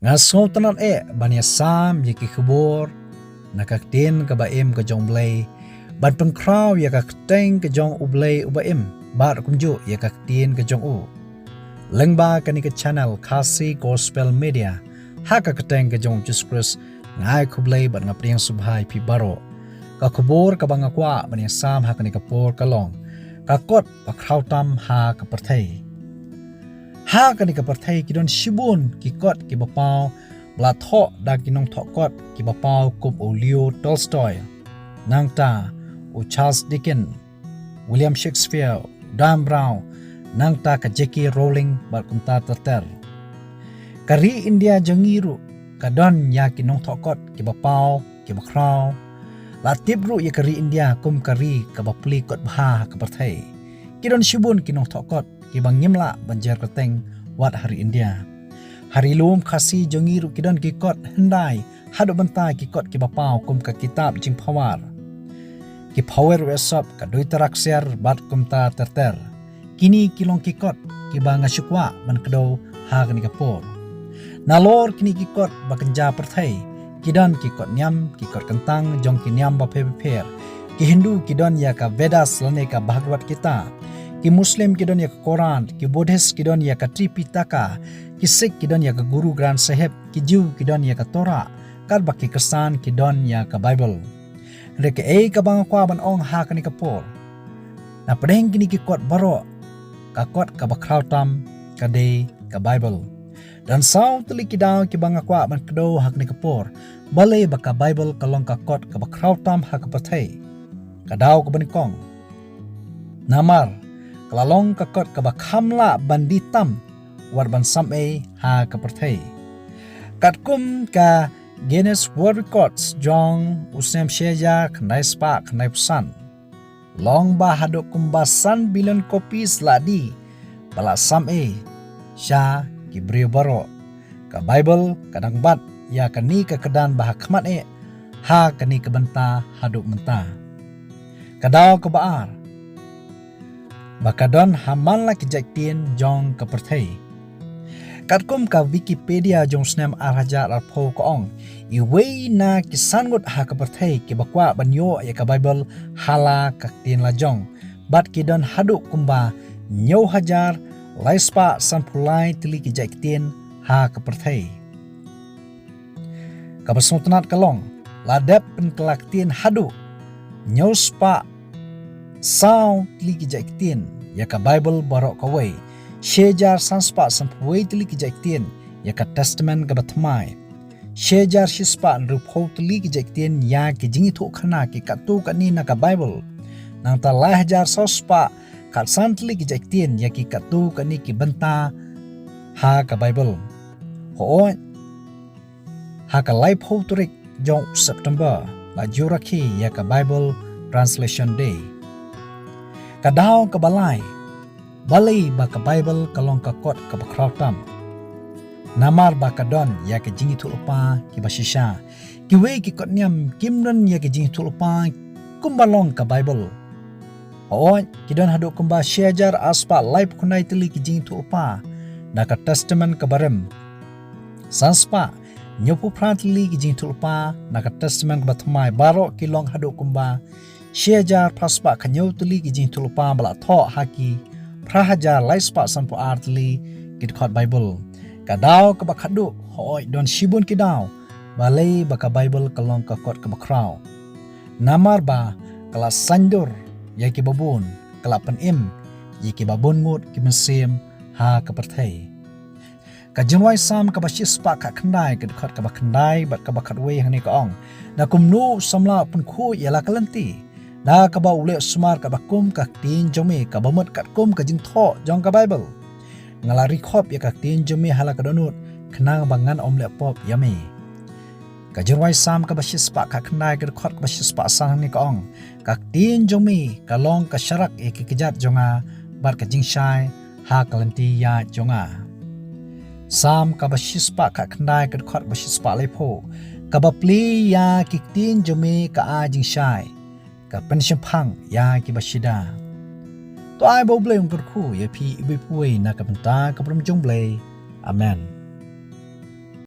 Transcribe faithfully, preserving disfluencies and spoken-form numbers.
Nga sngewtynnat eh ban ïa sam ïa ki khubor na ka ktien kaba im ka jong U Blei, ban pynkhraw ïa ka kyrteng ka jong U Blei uba im, bad kumjuh ïa ka ktien ka jong u. Lyngba kane ka channel Khasi Gospel Media, ha ka kyrteng ka jong U Jisu Khrist, nga ai khublei bad nga pdiang sngewbha ïa phi baroh. Ka khubor kaba nga kwah ban ïa sam ha kane ka por ka long ka kot ba khraw tam ha ka pyrthei. Ha kane ka pyrthei ki don shibun ki kot kiba paw ba la thoh da ki nongthoh kot kiba paw kum u Leo Tolstoy, nangta u Charles Dickens, William Shakespeare, Dan Brown, nangta ka J K Rowling bad kumta ter ter. Ka ri India jong ngi ruh ka don ïa ki nongthoh kot kiba paw kiba khraw. La tip ruh ïa ka ri India kum ka ri kaba plie kot bha ha ka pyrthei. Ki don shibun ki nongthoh kot kiba ngim lah ban jer kyrteng wat ha ri India. Ha ri lum Khasi jong ngi ruh ki don ki kot hyndai haduh mynta ki kot kiba paw kum ka kitab Jingphawar, ki Phawir u Esop, ka Duitaraksar bad kumta ter ter. Kine ki long ki kot kiba nga shu kwah ban kdew ha kane ka por. Nalor kine ki kot ba kynja pyrthei, ki don ki kot niam, ki kot kyntang jong ki niam bapher bapher. Ki Hindu ki don ïa ka Vedas lane ka Bhagavad Gita. Ki Muslim ki don ïa ka Quran, ki Buddhist ki don ïa ka Tripitaka, ki Sikh ki don ïa ka Guru Granth Sahib, ki Jew ki don ïa ka Torah, katba ki Khristan ki don ïa ka Bible. Hynrei kaei kaba nga kwah ban ong ha kane ka por, na pdeng kine ki kot baroh, ka kot kaba khraw tam ka dei ka Bible. Don saw tylli ki daw kiba nga kwah ban kdew ha kane ka por balei ba ka Bible ka long ka kot kaba khraw tam ha ka pyrthei. Ka daw kaba nyngkong, namar ka la long ka kot kaba kham lah ban die tam wat ban sam ei ha ka pyrthei. Katkum ka Guinness World Records jong u snem shi hajar khyndai spah khyndai phew san, long ba haduh kumba san billion copies la die ba la sam ei sha ki briew baroh. Ka Bible ka dang bat ïa kane ka kyrdan ba ha khmat eh ha kane ka bynta haduh mynta. Ka daw kaba ar, ba ka don ha man la ki jait ktien jong ka pyrthei. Katkum ka Wikipedia jong u snem ar hajar arphew ka ong, iwei na ki san ngut ha ka pyrthei kiba kwah ban ïoh ïa ka Bible ha la ka ktien la jong, bad ki don haduh kumba hynñiew hajar lai spah sanphew lai tylli ki jait ktien ha ka pyrthei. Kaba sngewtynnat ka long, la dep pynkylla ktien haduh hynñiew spah saw tylli ki jait ktien ïa ka Bible baroh kawei, shi hajar san spah sanphew wei tylli ki jait ktien ïa ka Testament kaba thymmai, shi hajar shi spah hynriewphew tylli ki jait ktien ïa ki jingïathuhkhana ki katto katne na ka Bible, nangta lai hajar saw spah khatsan tylli ki jait ktien ïa ki katto katne ki bynta ha ka Bible. Hooid, ha ka laiphew tarik jong u September la ju rakhe ïa ka Bible Translation Day. Ka daw kaba lai, balei ba ka Bible ka long ka kot kaba khraw tam? Namar ba ka don ïa ki jingïathuhlypa kiba shisha. Kiwei ki kot niam kim don ïa ki jingïathuhlypa kumba long ka Bible. Hooid, ki don haduh kumba shi hajar ar spah laiphew khyndai tylli ki jingïathuhlypa na ka Testament kaba rim. San spah hynñiewphew phra tylli ki jingïathuhlypa na ka Testament kaba thymmai, baroh ki long haduh kumba shi hajar phra spah khathynñiew tylli ki jingïathuhlypa ba la thoh ha ki phra hajar lai spah sanphew ar tylli ki dkhot Bible. Ka daw kaba khatduh, hooid, don shibun ki daw balei ba ka Bible ka long ka kot kaba khraw. Namar ba ka la saindur ïa kiba bun, ka la pynim ïa kiba bun ngut ki mynsiem ha ka pyrthei. Ka Jingrwai Salm kaba shispah khatkhyndai, ka dkhot kaba khyndai bad kaba khatwei hangne ka ong, na kumno u samla u pynkhuid ïa la ka lynti? Da kaba u leh sumar kaba kum ka ktien jong me, kaba mut katkum ka jingthoh jong ka Bible. Nga la ri khop ïa ka ktien jong me ha la ka dohnud, khnang ba ngan ym leh pop ïa me. Ka Jingrwai Salm kaba shispah khatkhyndai, ka dkhot kaba shispah san hangne ka ong, ka ktien jong me ka long ka sharak ïa ki kjat jong nga, bad ka jingshai ha ka lynti ïaid jong nga. Salm kaba shispah khatkhyndai, ka dkhot kaba shispah laiphew, kaba plie ïa ki ktien jong me ka ai jingshai, ka pynshemphang ïa kiba shida. To ai ba U Blei un kyrkhu ïa phi iwei pa iwei na ka bynta ka burom jong U Blei. Amen.